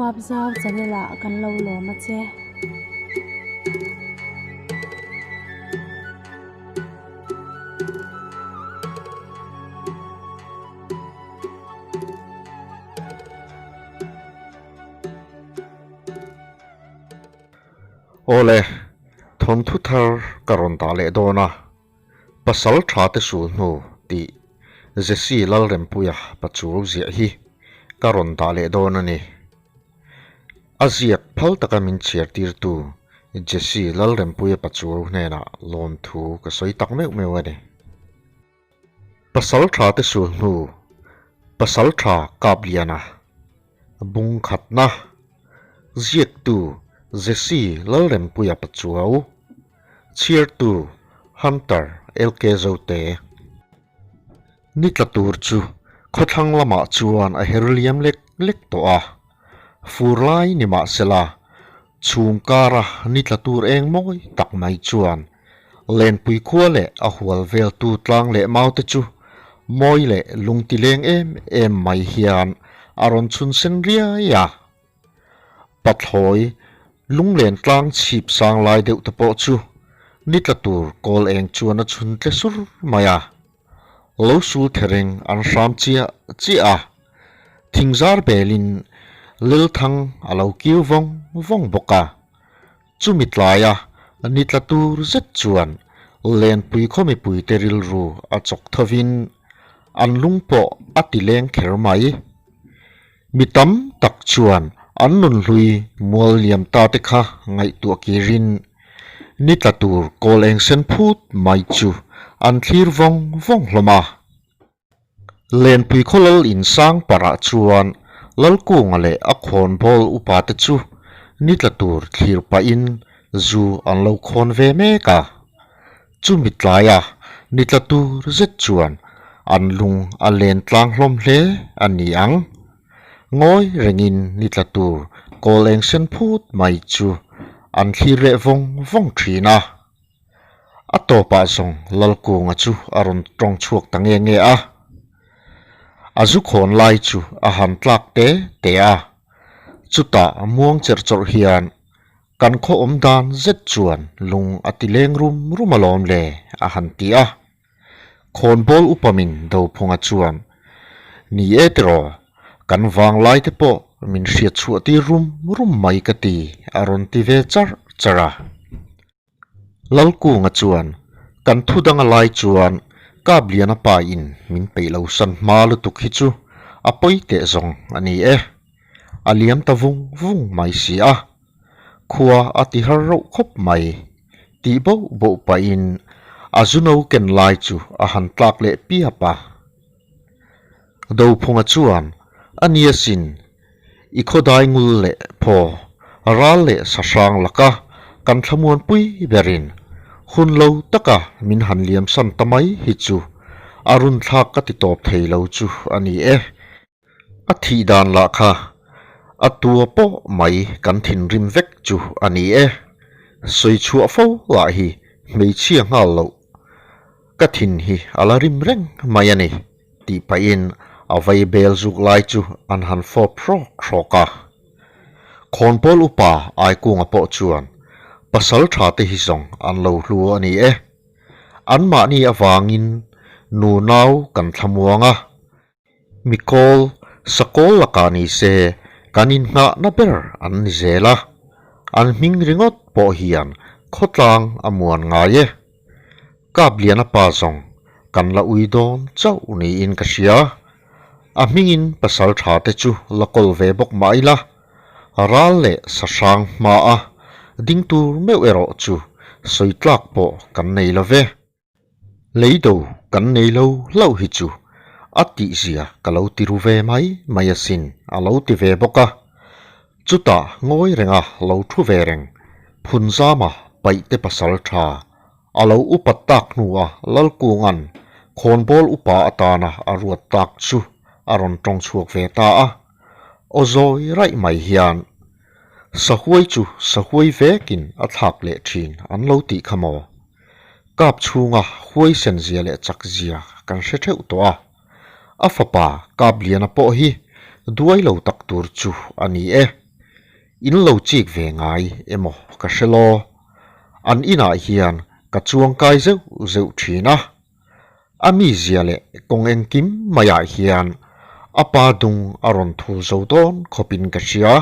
Huapzau channel ah kan lo lawm a che. Awle, thawnthu thar ka rawn dah leh dawn a. Pasal tha te sul hnu tih Jesse Lalrempuia Pachuau ziah hi ka rawn dah leh dawn a ni. A ziak phal taka min chhiar tirtu Jesse Lalrempuia Pachuau hnenah lawmthu ka sawi tak meuh meuh a ni. Pasal tha te sul hnu Pasal tha Kapliana bung khatna ziaktu Jesse Lalrempuia Pachuau chhiartu Hunter LK Zote ni tla tur chu khawthlang lamah chuan a her liam lek lek tawh a, fur lai ni mahsela Chhung kara ni tla tur eng mawi tak mai chuan Lenpui khua leh a hual veltu tlang leh maute chu mawi leh lungti leng em em mai hian a rawn chhun sen riai a. Pathlawi lunglen tlang chhip sang lai deuh te pawh chu ni tla tur kawl eng chuan a chhun tle sur mai a. Lo sul thereng an hram chiah chiah a, thingzar belin Lilthang a lo kiu vawng vawng bawk a. Chumi tlaia ni tla tur zet chuan Lenpui khaw mipuite rilru a chawk thovin an lung pawh a ti leng kher mai. Mi tam tak chuan an nunhlui mual liam ta te kha ngaihtuah kirin Ni tla tur kawl eng sen phut mai chu an thlir vawng vawng hlawm a. Lenpui khaw lal insang parah chuan Lalkunga leh a khawnbawl upa te chu ni tla tur thlir pahin zu an lo khawn ve mek a. Chumi tlaia ni tla tur zet chuan an lung a len tlang hlawm hle a ni ang. Ngawi rengin ni tla tur kawl eng sen phut mai chu an thlir leh vawng vawng thin a. A tawpah zawng Lalkunga chu a rawn tawng chhuak ta nge nge a. A zu khawn lai chu a han tlak te te a. Chutah muang cherh chawrh hian kan khaw awm dan zet chuan lung a ti leng rum rum alawm le a han ti a. Khawnbawl upamin Dophunga chuan, Ni e tiraw, kan vanglai te pawh min hriat chhuah tir rum rum mai ka ti, a rawn ti ve charh charh a. Lalkunga chuan, Kan thu danga lai chuan Kapliana pa in min peih lo san hma lutuk hi chu a pawi teh zawng a ni e. A liam ta vung vung mai si a. Khua a ti har rauh khawp mai. Tih boh boh pahin a zuno ken lai chu a han tlak leh piap a. Dophunga chuan a nia sin, i khawdai ngul leh phaw, ral leh sahrang laka kan thlamuanpui berin hun lo taka min han liamsan ta mai hi chu a runthlak ka ti tawp thei lo chu a ni e. A thih dan lah kha a tua pawh mai kan thinrim vek chu a ni e. Sawi chhuah fo lah hi hmeichhia nghal loh ka thin hi a la rim reng mai a ni tih pahin a vai bel zuk lai chu an han fawp hrawk hrawk a. Khawnpawl upa Aikunga pawh chuan pasal tha te hi zawng an lo hlu a ni e. Anmahni avangin nunau kan thlamuang a. Mikawl, Sakawl lakah ni se kan inhnahna ber an ni zel a, an hming ringawt pawh hian khawtlang a muan ngai e. Kapliana pa zawng kan la ui dawn chauh niin ka hria. A hmingin pasal tha te chu la kawl ve bawk mah ila, ral leh sahrang hmaa ding tur meuh erawh chu sawi tlak pawh kan nei lo ve. Leido kan nei lo hlauh hi chu a tihzia ka lo ti ru ve mai mai asin a lo ti ve bawk a. Chutah ngawi renga lo thu ve reng Phunzama paihte pasal tha a lo upat tak hnua Lalkunga'n khawnbawl upa atana a ruat tak chu a rawn tawng chhuak ve ta a. Aw zawi raih mai hian Sahuai chu sahuai vekin a thlak leh thin an lo tih kha maw? Kap chhunga huaisen zia leh chak zia kan hre theuh tawh a, a fapa Kapliana pawh hi duai lo tak tur chu a ni e. In lo chik ve ngai emaw ka hre law. An inah hian ka chuangkai zeuh zeuh thin a. A mizia leh kawng engkim maiah hian a pa dung a rawn thul zo dawn khawpin ka hria.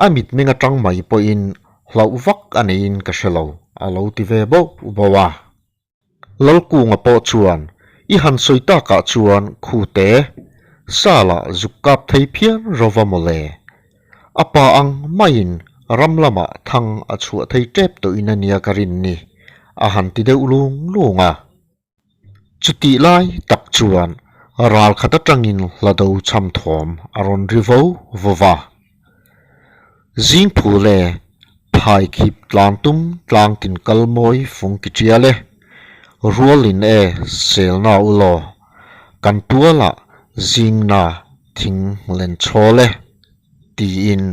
A mitmeng atang mai pawhin hlauh vak a neiin ka hre lo, a lo ti ve bauh bauh a. Lalkunga pawh chuan, I han sawi takah chuan khute, Sala zuk kap thei phian rova mawle. A pa ang maiin ram lamah thang a chhuah thei tep tawhin a nia ka rin ni, a han ti deuh lung lung a. Chutih lai tak chuan ral khat atangin hlado chham thawm a rawn ri vo vo va. Zingphu le phai khip tlang tum tlang tin kal mawi fung ki tial e, rualin e selna u law, kan tualah zingna thing len chhawl e, tiin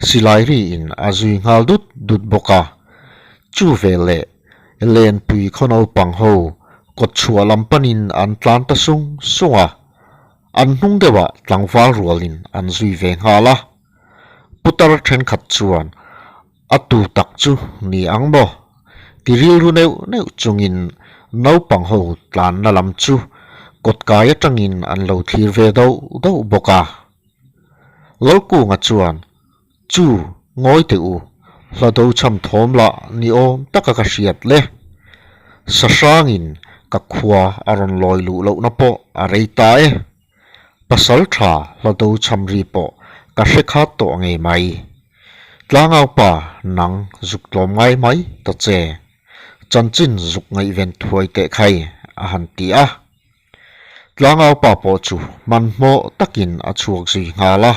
silai riin a zui nghal dut dut bawk a. Chu veleh Lenpui khaw naupang ho kawtchhuah lam panin an tlan ta sung sung a. An hnung deuhah tlangval rualin an zui ve nghal a. Putar thenkhat chuan a tu tak chu ni ang maw? Ti rilru neuh neuh chungin naupang ho tlanna lam chu kawtkai atangin an lo thlir ve dauh dauh bawk a. Lalkunga chuan Chu ngawi teh u, hla do chham thawm lah ni awm taka ka hriat le. Sahrangin ka khua a rawn lawi luh lohna pawh a rei ta e. Pasal tha hla do chham ri pawh ka hre khat tawh ngei mai. Tlangau pa nang zuk tlawm ngai mai ta che. Chanchin zuk ngaihven thuai teh khai a han ti a. Tlangau pa pawh chu hmanhmawh takin a chhuak zui nghal a.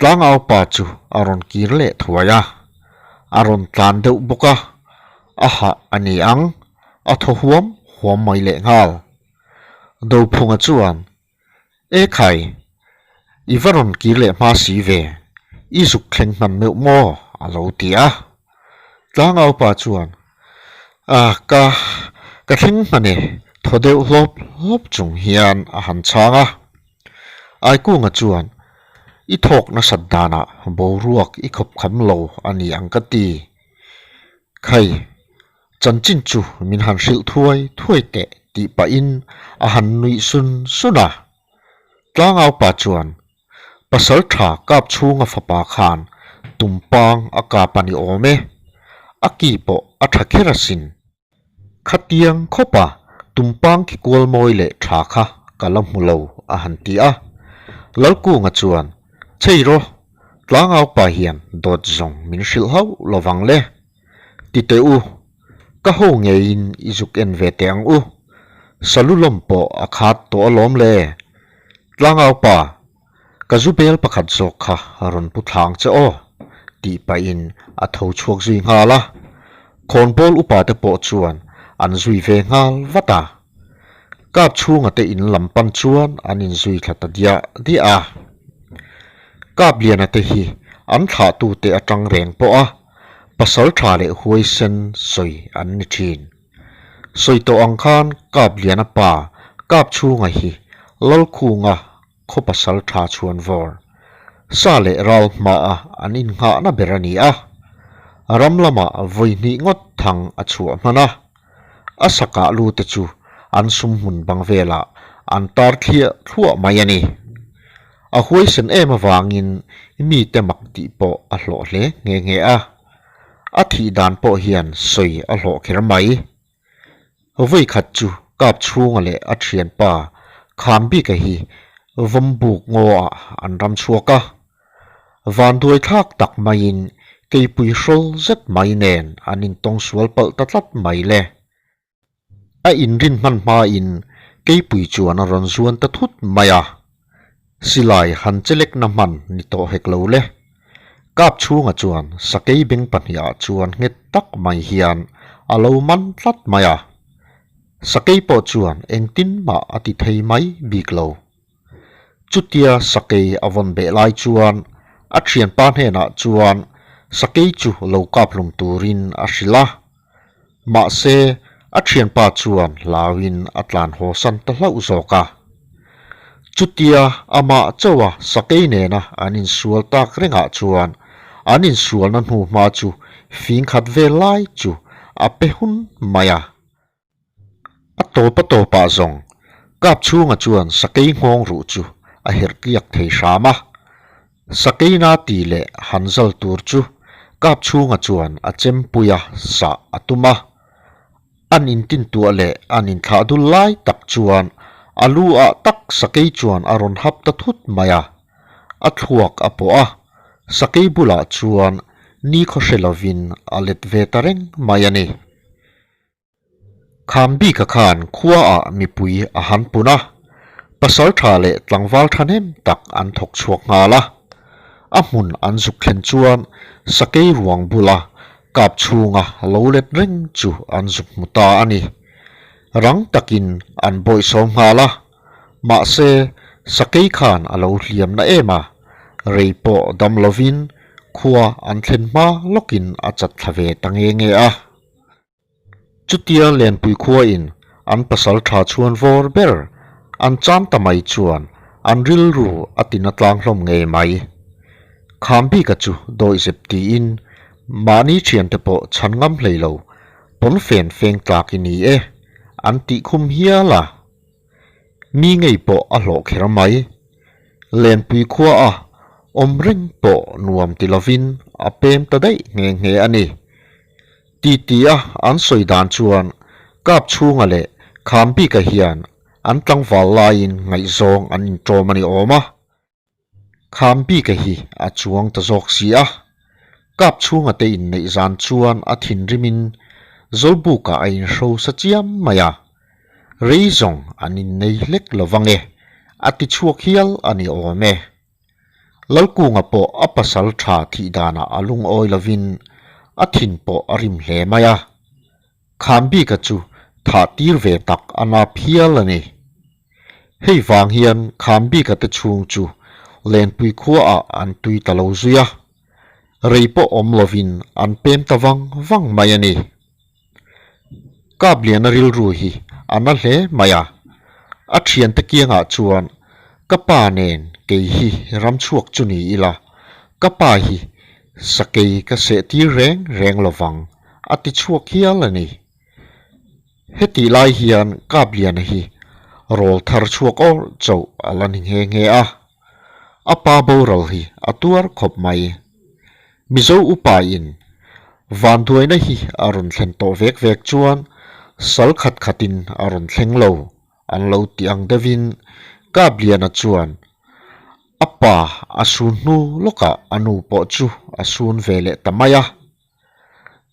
Tlangau pa chu a rawn kir leh thuai a, a rawn tlan deuh bawk a, a hah a ni ang, a thaw huam huam mai leh nghal. Dophunga chuan, E khai, i va rawn kir leh hma si ve, i zuk thleng hman meuh maw? a lo ti a. Tlangau pa chuan, A, ka, ka thleng hman e, thaw deuh hlawp hlawp chung hian a han chhang a. Aikunga chuan, I thawk nasat danah boruak i khawp kham lo a ni ang ka ti. Khai, chanchin chu min han hrilh thuai thuai teh tih pahin a han nuih sun sun a. Tlangaupa chuan, Pasal tha kap chhunga fapa khan tumpang a kap a ni awm e, a ki pawh a tha kher asin. Khatiang khawpa tumpang ki kual mawi leh tha kha ka la hmu lo a han ti a. Lalkunga chuan, Chei rawh, tlangaupa hian dawt zawng min hrilh hauh lovang le. Ti teh u, ka ho ngeiin i zuk en ve teh ang u. Salu lawm pawh a khat tawh alawm le. Tlangaupa, Ka zu bel pakhat zawk kha rawn pu thlang che aw, tih pahin a tho chhuak zui nghal a. Khawnbawl upa te pawh chuan an zui ve nghal vat a. Kap chhunga te in lam pan chuan an inzui thla ta diah diah a. Kap liana te hi an thlahtute atang reng pawh a pasal tha leh huaisen sawi an ni thin. Sawi tawh ang khan Kap liana pa Kap chhunga hi Lalkhunga khaw pasal tha chhuan vawr sa leh ral hmaah an innghahna ber a ni a, ram lamah vawi hnih ngawt thang a chhuah hman a, a sakah lu te chu an sum hmun bang velah an tar thliah thluah mai a ni. A huaisen em avangin mite mak tih pawh a hlawh hle nghe nghe a, a thih dan pawh hian sawi a hlawh kher mai. Vawi khat chu kap chhunga leh a thianpa Khambika hi Vawmbuk ngaw ah an ram chhuak a. Vanduai thlak tak maiin keipui hrawl zet mai nen an intawng sual palh ta tlat mai le. A inrin hman hmain keipui chuan a rawn zuan ta thut mai a. Silai han chelekna hman ni tawh hek lo le. Kap chhunga chuan sakei beng pahnihah chuan nghet tak mai hian a lo man tlat mai a. Sakei pawh chuan engtin mah a ti thei mai bik lo. Chutia sakei a vawn beh lai chuan a thianpa hnenah chuan sakei chu lo kap hlum turin a hrilh a. Mahse, a thianpa chuan hlauin a tlan haw san ta hlauh zawk a. Chutia amah chauha sakei nena an insual tak rengah chuan an insualna hnuhma chu fing khat vel lai chu a pe hun mai a. A tawp a tawpah zawng kap chhunga chuan sakei nghawng ruh chu a herh tliak thei hram a. Sakei na ti leh han zal tur chu kap chhunga chuan a chempuia sah a tum a. An intintuah leh an inthlah dul lai tak chuan a lu ah tak sakei chuan a rawn hap ta thut mai a, a thluak a pawh a, sakei bulah chuan nikhaw hre lovin a let ve ta reng mai a ni. Khambika khan khua ah mipui a han pun a, pasal tha leh tlangval thahnem tak an thawk chhuak nghal a, a hmun an zuk thlen chuan sakei ruang bula Kap chhunga lo let reng chu an zuk hmu ta a ni. Rang takin an bawihsawm nghal a, mahse sakei khan a lo hliam na em a, rei pawh dam lovin khua an thlen hma lawkin a chat thla ve ta nge nge a. Chutia Lenpui khuain an pasal tha chhuan vawr ber an cham ta mai chuan an rilru a tina tlang hlawm ngei mai. Khambika chu dawihzep tiin mahni thiante pawh chhan ngam hlei lo, pawnfen feng tlak i ni e, an tih khum hial a. Mi ngei pawh a hlawh kher mai. Lenpui khua a awm reng pawh nuam ti lovin a pem ta daih nghe nghe a ni. Titi a an sawi dan chuan Kap chhunga leh Khambika hian an tlangval laiin ngaihzawng an inṭawm a ni awm a. Khambika hi a chuang ta zawk si a. Kap chhunga te inneih zan chuan a thinrimin Zawlbukah a inhro sa chiam mai a. Rei zawng an innei hlek lo vang e, a ti chhuak hial a ni awm e. Lalkunga pawh a pasal tha thih danah a lungawi lovin a thin pawh a rim hle mai a, Khanbika chu thah tir ve tak a nap hial a ni. Hei vang hian Khanbika te chhung chu Lenpui khuaah an tui ta lo zui a, rei pawh awm lovin an pem ta vang vang mai a ni. Kapliana rilru hi a na hle mai a, a thiante kiangah chuan ka pa nen kei hi ramchhuak chu ni ila, ka pa hi sakei ka seh tir reng reng lovang a ti chhuak hial a ni. Hetih lai hian Kapliana hi rawl thar chhuak awrh chauh a la ni nghe nghe a, a pa boral hi a tuar khawp mai. Mizo upa in vanduaina hi a rawn thlen tawh vek vek chuan sal khat khatin a rawn thleng lo an lo ti ang deuhin Kapliana chuan a pa a sun hnu lawkah a nu pawh chu a sun ve leh ta mai a.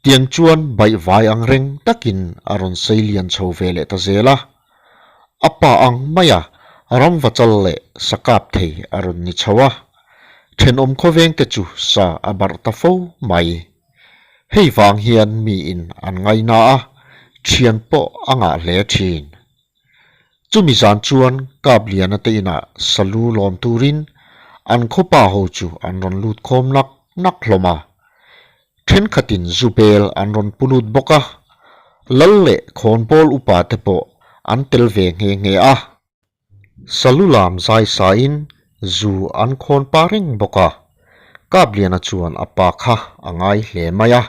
Tiang chuan baihvai ang reng takin a rawn sei lian chho ve leh ta zel a. A pa ang maia ramvachal leh sa kap thei a rawn ni chho a, thenawm khawvengte chu sa a barh ta fo mai. Hei vang hian miin an ngaina a, thian pawh a ngah hle thin. Chumi zan chuan Kapliana te inah salu lawm turin an khawpa ho chu an rawn lut khawm nak nak hlawm a. Thenkhatin zu bel an rawn pu lut bawk a, Lal leh Khawnbawl upa te pawh an tel ve nghe nghe a. Salu lam zai sain zu an khawn pa reng bawk a, Kapliana chuan a pa kha a ngai hle mai a.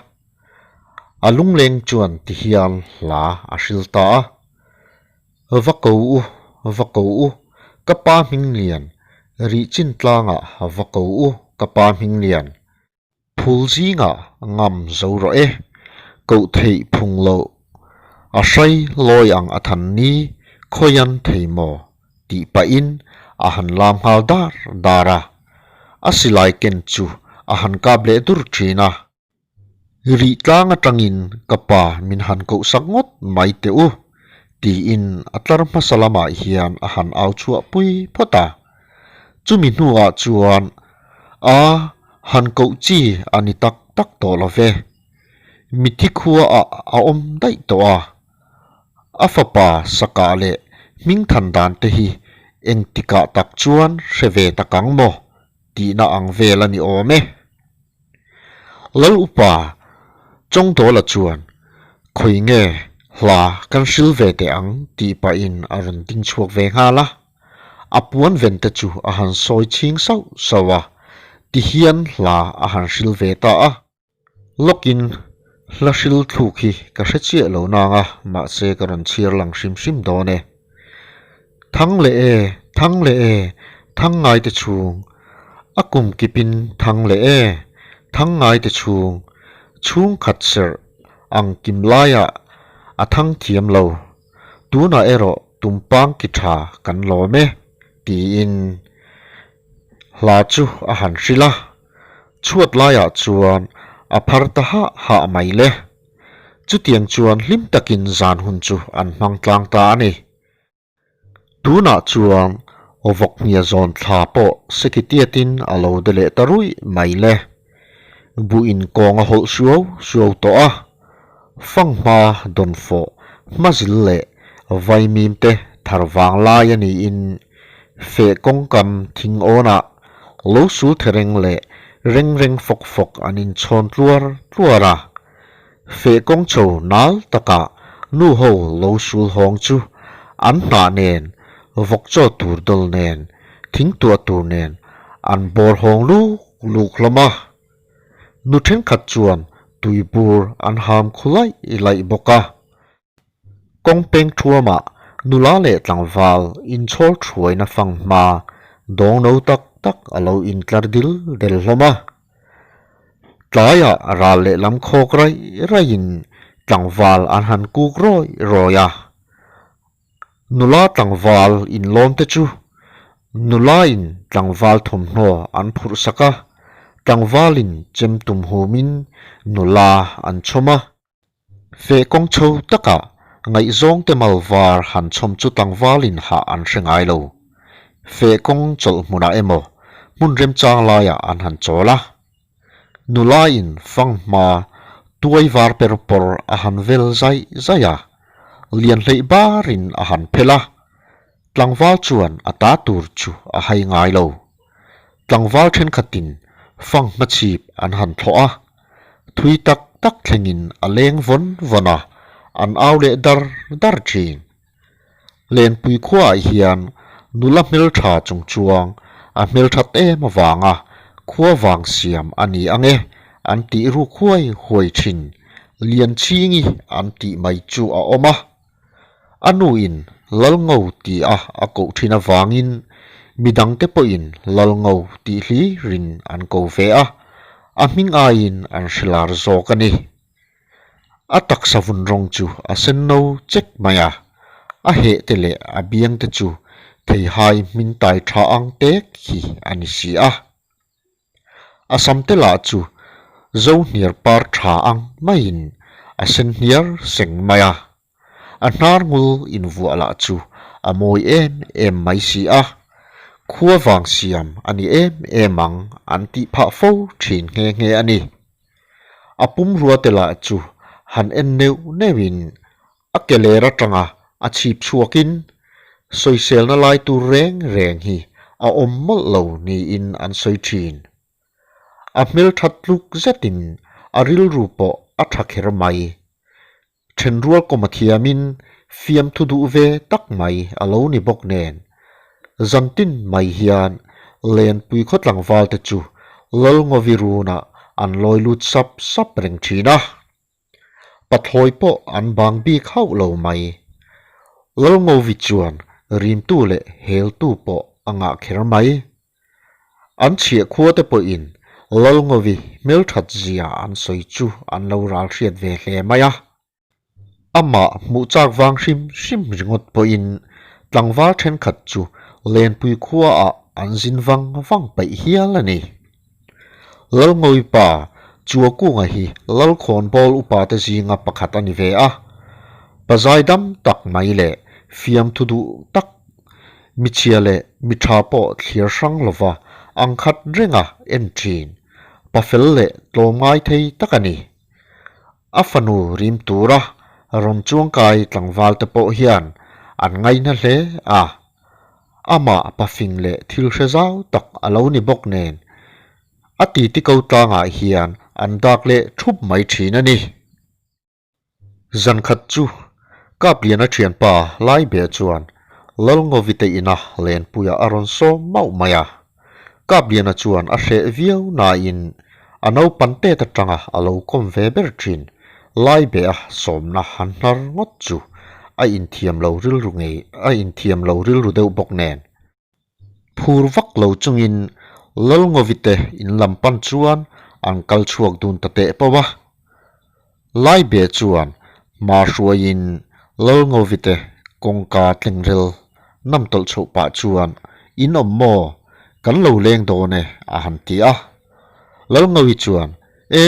A lungleng chuan tihian hla a hril ta a. Va ko u, va ko u, ka pa hming lian, rih chin tlangah va ko u, ka pa hming lian. Phul zingah ngam zo rawh e, koh theih phung loh. A hrai lawi ang a than ni, khawian thei maw? tih pahin a han lam nghal dar dar a. A silai ken chu a han kap leh dur thin a. Rih tlang atangin ka pa min han koh sak ngawt mai teh u, tiin a tlar hmasa lamah hian a han au chhuah pui phawt a. Chumi hnuah chuan a han koh chi a ni tak tak tawh lo ve. Mithi khuaah a awm daih tawh a. A fapa Saka leh Hmingthan dan te hi engtikah tak chuan hre ve tak ang maw tihna ang vel a ni awm e. Lal upa Chawngdawla chuan khawi nge hla kan hril ve teh ang tih pahin a rawn ding chhuak ve nghal a. A puan ven te chu a han sawi chhing sauh sauh a, tihian hla a han hril ve ta a. Lawkin hla hril thluk hi ka hre chiah lo nang a, mahse ka rawn chhiar lang hrim hrim dawn e. Thang leh e, thang leh e, thang ngai te chhung, a kum kipin thang leh e, thang ngai te chhung, chhungkhat serh ang kim laiah a thang thiam lo. Tunah erawh tumpang ki tha kan lawm e, tiin hla chu a han hrilh a. Chhuat laiah chuan a phar ta hah hah mai le. Chutiang chuan hlim takin zan hun chu an hmang tlang ta a ni. Tunah chuan vawkhnia zawn thla pawh sekitiatin a lo de leh ta ruih mai le. Buh inkawng a hawlh suau suau tawh a, fanghma dawnfawh hmazil leh vaimim te thar vang lai a niin feh kawngkam thing awnah lo sul thereng leh reng reng fawk fawk an inchhawn tluar tluar a. Feh kawng chho nal takah nu ho lo sul hawng chu an hnah nen, vawk chaw tur dawl nen, thing tuah tur nen an bawr hawng luk luk hlawm a. Nu thenkhat chuan tui bur an ham khu laih laih bawk a. Kawng peng thuamah nula leh tlangval inchhawl thuaina fang hma dawng no tak tak a lo intlar dil del hlawm a. Tlaiah ral lehlam khawk raih raihin tlangval an han kuk rawih rawih a. Nula tlangval inlawm te chu nulain tlangval thawmhnaw an phurh sak a, tlangvalin chem tum humin nula an chhawm a. Feh kawng chho takah ngaihzawng te mal var han chhawm chu tlangvalin hah an hre ngai lo. Feh kawng chawlh hmunah emaw hmun remchang laiah an han chawl a. Nulain fanghma tuai var per pawr a han vel zaih zaih a, lian hleih barin a han phelh a, tlangval chuan a ta tur chu a hai ngai lo. Tlangval thenkhatin fanghma chhip an han thlawh a, thui tak tak thlengin a leng vawn vawn a, an au leh dar dar thin. Lenpui khuaah hian nula hmeltha chung chuang a hmelthat em avanga khua vang siam a ni ang e an tih ruk huai huai thin, Lianchhingi an tih mai chu a awm a. A nuin Lalngo ti a a koh thin avangin midangte pawhin Lalngo tih hlirin an ko ve a, a hming aiin an hre lar zawk a ni. A taksa vun rawng chu a sen no chek mai a, a heh te leh a biang te chu theihai hmin tai tha ang tek hi a ni si a. A sam te lah chu zo hniar par tha ang maiin a sen hniar seng mai a, a hnar ngul invuah lah chu a mawi em em mai si a, khua vang siam a ni em em ang an tih phah fo thin nghe nghe a ni. A pumrua te lah chu han en neuh neuhin A ke ler atanga a chhip chhuakin sawiselna lai tur reng reng hi a awm mawlh lo niin an sawi thin. A hmelthat tluk zetin a rilru pawh a tha kher mai. Thenrual kawma thiamin fiamthu duh ve tak mai a lo ni bawk nen, zantin mai hian Lenpui khaw tlangvalte chu Lalngovi runah an lawi lut sap sap reng thin a. Pathlawi pawh an bang bik hauh lo mai. Lalngovi chuan rimtu leh heltu pawh a ngah kher mai. An chhiah khua te pawhin Lalngovi hmelthat zia an sawi chu an lo ral hriat ve hle mai a. Amah hmuh chak vang hrim hrim ringawt pawhin tlangval thenkhat chu Lenpui khuaah an zin vang vang paih hial a ni. Lalngawi pa Chuakunga hi Lalkhawnbawl upate zinga pakhat a ni ve a. Pa zaidam tak mai leh fiamthu duh tak, michhia leh mitha pawh thlir hrang lova ang khat renga en thin, pa fel leh tlawmngai thei tak a ni. A fanu rim tura rawn chuangkai tlangvalte pawh hian an ngaihna hle a. Amah pafing leh thil hre zau tak a lo ni bawk nen, a titi ko tlangah hian an dak leh thup mai thin a ni. Zan khat chu Kapliana thianpa Laibeh chuan Lalngovite ina Lenpuia a rawn sawm mauh mai a. Kapliana chuan a hreh viau nain a naupan tet atanga a lo kawm ve ber thin Laibeha sawmna han hnar ngawt chu a inthiam lo rilru ngei a inthiam lo rilru deuh bawk nen. Phur vak lo chungin Lalngovite in lam pan chuan an kal chhuak dun ta teh pawh a. Laibe chuan hma hruaiin Lalngovite kawngka tlengrel nam tawlh chhoh pah chuan, In awm maw? Kan lo leng dawn e, a han ti a. Lalngovi chuan, E,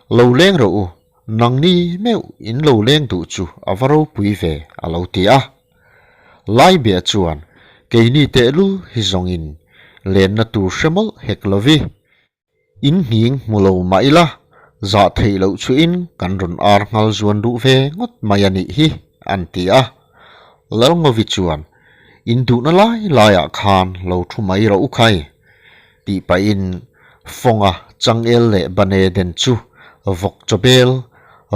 lo leng rawh u, nangni meuh in lo leng duh chu a va ropui ve, a lo ti a. Laibe chuan, Keini tehlul hi zawngin lenna tur hre mawlh hek lovi. In nghing hmu lo mah ila, zah theih loh chuin kan rawn ar nghal zuan duh ve ngawt mai a nih hi, an ti a. Lalngovi chuan, In duhna lai laiah khan lo thu mai rawh u khai, tih pahin Fawnga changel leh bane den chu vawk chawbel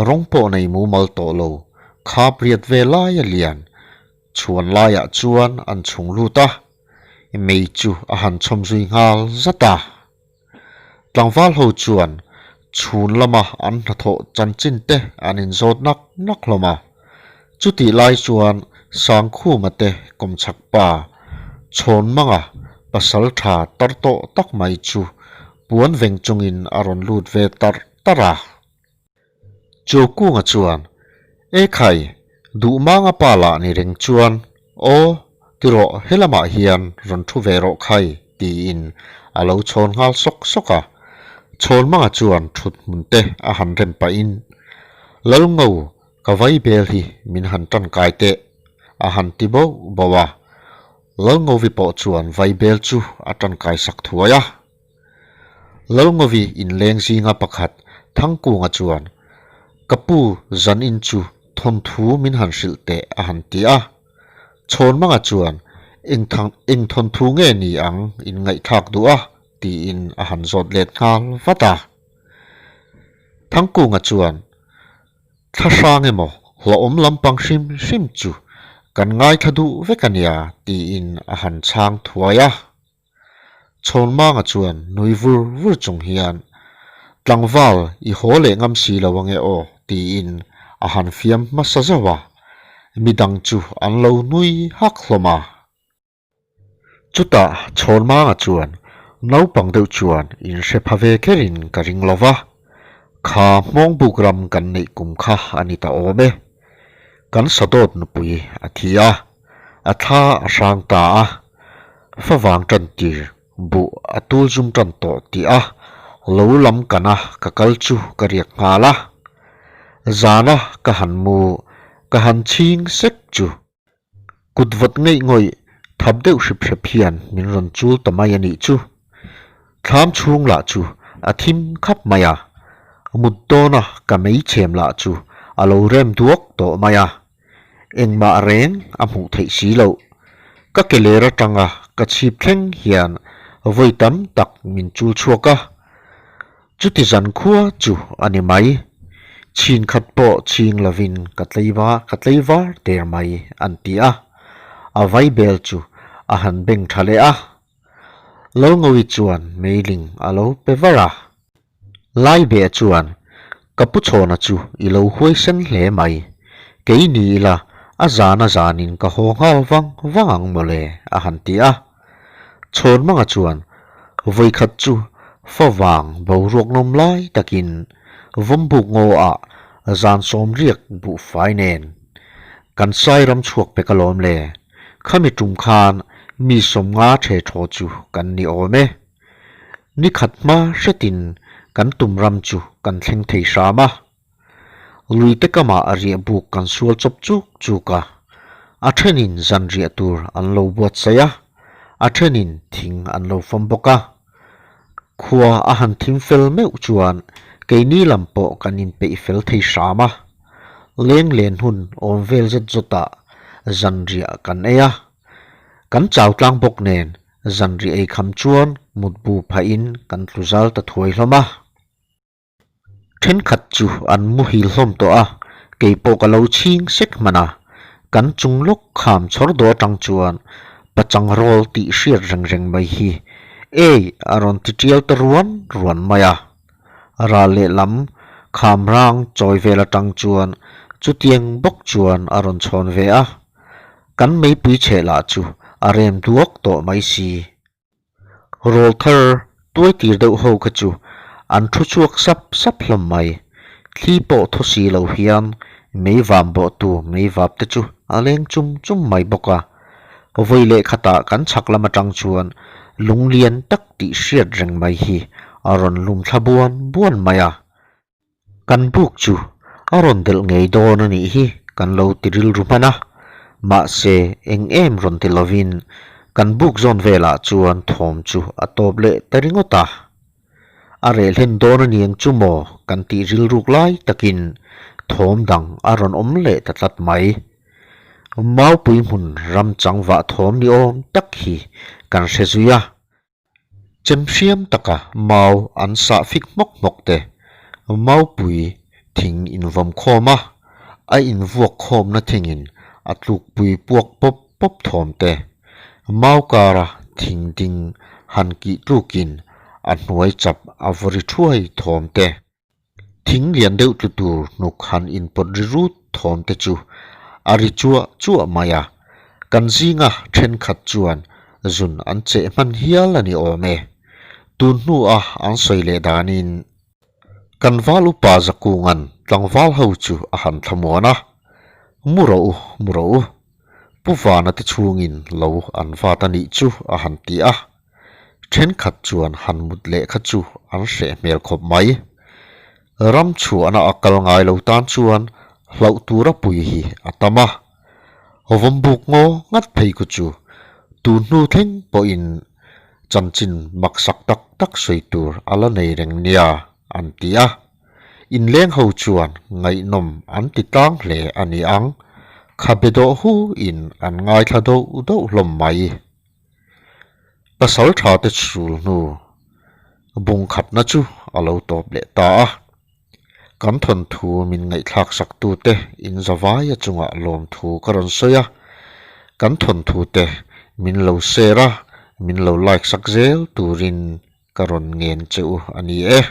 rawng pawh nei mumal tawh lo, khap riat ve laia lian chhuan laiah chuan an chhung lut a. Mei chu a han chhawm zui nghal zat a. Tlangval ho chuan chhun lama an hnathawh chanchin te an inzawt nak nak hlawm a. Chutih lai chuan Sangkhuma te kawmchhak pa Chhawnmanga pasal tha tar tawh tak mai chu puan veng chungin a rawn lut ve tarh tarh a. Chuakunga chuan, E khai, duh manga pa lah ni reng chuan, Aw, ti rawh helamah hian rawn thu ve rawh khai, tiin a lo chhawn nghal sawk sawk a. Chhawn manga chuan thut hmun te a han rem pahin, Lalngo, ka vai bel hi min han tangkai teh, a han ti bauh bauh a. Lalngovi pawh chuan vai bel chu a tangkai sak thuai a. Lalngovi inleng zinga pakhat Thangkunga chuan, Ka pu zanin chu thawnthu min han hrilh teh a han ti a. Chhawnmanga chuan, Eng thang eng thawnthu nge ni ang in ngaihthlak duh a? tiin a han zawt let nghal vat a. Thangkunga chuan, Thla hrang emaw hlauhawm lampang hrim hrim chu kan ngaithla duh vek a nia tiin a han chhang thuai a. Chhawnmanga chuan nui vur vur chung hian, Tlangval i haw leh ngam si lo ange aw, tiin a han fiam hmasa zauh a, midang chu an lo nui hak hlawm a. Chutah Chhawnmanga chuan naupang deuh chuan inhre pha ve kherin ka ring lo va, kha hmawngbuk ram kan neih kum kha a ni ta awm e. Kan sadawt nupui a thi a. A thla a hrang ta a, favang tan tir buh a tul zum tan tawh tih a lo lam kana ka kal chu ka riak nghal a. Zana ka han mu ka han chhing sek chu kut vawt ngeih ngawih thap deuh hrip hrep hian min rawn chul ta mai a nih chu. Thlam chhung lah chu a thim khap mai a, mut dawna ka meichhem lah chu a lo rem duak tawh mai a. Engmah reng a hmuh theih si loh. Ka ke ler atanga ka chhip thleng hian vawi tam tak min chul chhuak a. Chuti zan khua chu a ni mai. Chhin khat pawh chhing lovin ka tleiva ka tleivar der mai an ti a. A vaibel chu a han beng tha leh a. Lalngovi chuan meiling a lo pe var a. Laibeh chuan, Ka pu chhawna chu i lo huaisen hle mai. Kei ni ila, a zan a zanin ka haw nghal vang vang ang mawle, a han ti a. Chhawnmanga chuan, Vawikhat chu favang boruak nawm lai takin Vawmbuk ngaw ah zan sawmriak buhfai nen kan sai ram chhuak pek alawm le. Khami tum khan mi 50 the thaw chu kan ni awm e. Ni khat hma hretin kan tum ram chu kan thleng thei hram a. Luite kamah riah buk kan sual chawp chuk chuk a, a thenin zan riah tur an lo buatsaih a, a thenin thing an lo fam bawk a. Khua a han thim fel meuh chuan keini lam pawh kan inpeih fel thei hram a. Leng len hun awm vel zet zawtah zan riah kan ei a. Kan chau tlang bawk nen Zanriah ei kham chuan mutbu phahin kan tlu zal ta thuai hlawm a. Thenkhat chu an muhil hlawm tawh a, kei pawh ka lo chhing sek hman a. Kan chung lawk kham chhawr dawh atang chuan pachang rawl tih hriat reng reng mai hi ei a rawn ti tial ta ruan ruan mai a. Ral lehlam kham rang chawi vel atang chuan chutiang bawk chuan a rawn chhawn ve a. Kan meipui chheh lah chu a rem duak tawh mai si. Rawl thar tuai tir deuh ho kha chu an thu chhuak sap sap hlawm mai. Thli pawh thaw si lo hian mei vam bawhtu mei vap te chu a leng chum chum mai bawk a. Vawi leh khatah kan chhak lam atang chuan lung lian tak tih hriat reng mai hi a rawn lum thla buan buan mai a. Kan buk chu a rawn delh ngei dawn a nih hi kan lo ti rilru hman a, mahse eng em rawn ti lovin kan buk zawn velah chuan thawm chu a tawp leh ta ringawt a. A reh hlen dawn a niang chu maw kan tih rilruk lai takin thawm dang a rawn awm leh ta tlat mai. Maupui hmun ram chang vah thawm ni awm tak hi kan hre zui a. Chem hriam taka mau an sah fik hmawk hmawk te, maupui thing invawm khawm a, a invuak khawmna thingin a tlukpui puak pawp pawp thawm te, mau kara thing ding han kih tlukin a hnuai chap a vaw ri thuai thawm te. Thing lian deuh tlu tur hnuk han inpawt ri rut thawm te chu a ri chuah chuah mai a, kan zinga thenkhat chuan zun an cheh hman hial a ni awm e. Tun hnua an sawi leh danin kan val upa Zakunga'n tlangval ho chu a han thlamuan a, Mu rawh u, mu rawh u, Pu Vana te chhungin lo an vat a nih chu a han ti a. Thenkhat chuan han mut leh kha chu an hreh hmel khawp mai. Ram chhuahna a kal ngai lo tan chuan hlauh tura pui hi a tam a. Vawmbuk ngaw ngat phei khu chu tun hnu thleng pawhin chanchin maksak tak tak sawi tur a la nei reng nia an ti a. Inleng ho chuan ngaihnawm an ti tlang hle a ni ang, khabe dawh hu in an ngaithla deuh deuh hlawm mai. Pasal tha te chhul hnu bung khatna chu a lo tawp leh ta a. Kan thawnthu min ngaihthlak sak tute in zavaia chungah lawmthu ka rawn sawi a, kan thawnthu te min lo share a, min lo like sak zel turin ka rawn ngen che u a ni e.